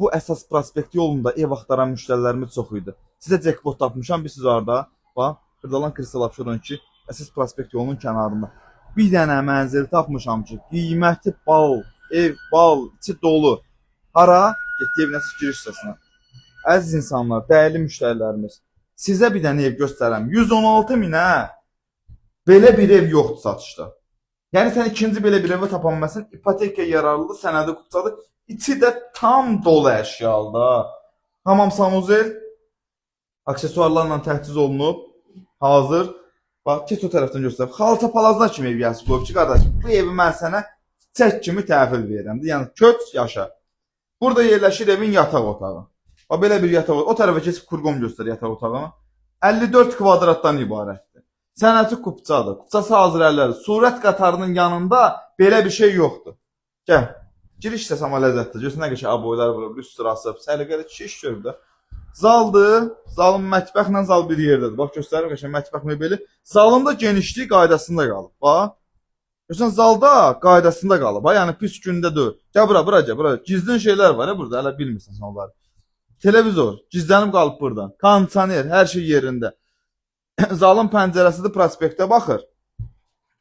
Bu əsas prospekt yolunda ev axtaran müştərilərimiz çox idi. Sizə jackpot tapmışam, bir siz orada. Bax, Xırdalan Kristal Abşeron 2 əsas prospekt yolunun kənarında. Bir dənə mənzil tapmışam ki, qiyməti bal, ev bal, içi dolu. Hara? Getdi evin əsas giriş hissəsinə. Əziz insanlar, dəyərli müştərilərimiz, sizə bir dənə ev göstərəm. 116 minə belə bir ev yoxdur satışda. Yəni sən ikinci belə bir evə tapa bilməzsən. İpotekaya yararlıdır, sənədi kupçadır. İçi də tam dolu əşyalıdır ha. Hamam sanuzel aksesuarlarla təchiz olunub. Hazır. Bax, keç o tərəfdən göstər. Xalça palazlar kimi ev gəlsin qoyub ki, qardaş, bu evi mən sənə çiçək kimi təhvil verirəm. Yəni köç, yaşa. Burada yerləşir evin yataq otağı. Bax, belə bir yataq. O tərəfə keçib kurqom göstər yataq otağını. 54 kvadratdan ibarətdir. Sənəti kupçadır. Kupçası hazır əllərdir. Surət qatarının yanında belə bir şey yoxdur. Gəl. Giriş hissəsi amma ləzzətlidir. Görürsən nə qəşəng aboylar vurub, lüstr asıb, səliqəli kişi iş görüb də. Zaldır. Zalın mətbəxlə zal bir yerdədir. Bax göstərir qəşəng mətbəx mebeli. Zalın da genişliyi qaydasında qalıb. Bax. Görürsən zalda qaydasında qalıb. Ha, yəni pis gündə deyil. Gəl bura, bura gəl, bura. Gizlin şeylər var ya burada, hələ bilmirsən sən onları. Televizor gizlənib qalıb burada. Kondisioner, hər şey yerində. Zalın pəncərəsi də prospektə baxır.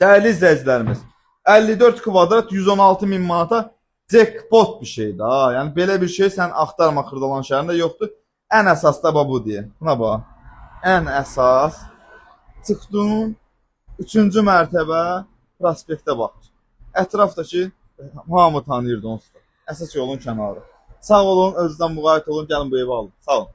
Dəyərli izləyicilərimiz, 54 kvadrat 116 min manata jackpot bir şeydir ha. Yəni belə bir şey sən axtarma, Xırdalan şəhərində yoxdur. Ən əsas da bax bu deyə. Buna bax. Ən əsas çıxdın 3-cü mərtəbə prospektə baxır. Ətrafdakı hamı tanıyırdı onsuz da. Əsas yolun kənarı. Sağ olun, özünüzdən müğayət olun, gəlin bu evi alın. Sağ olun.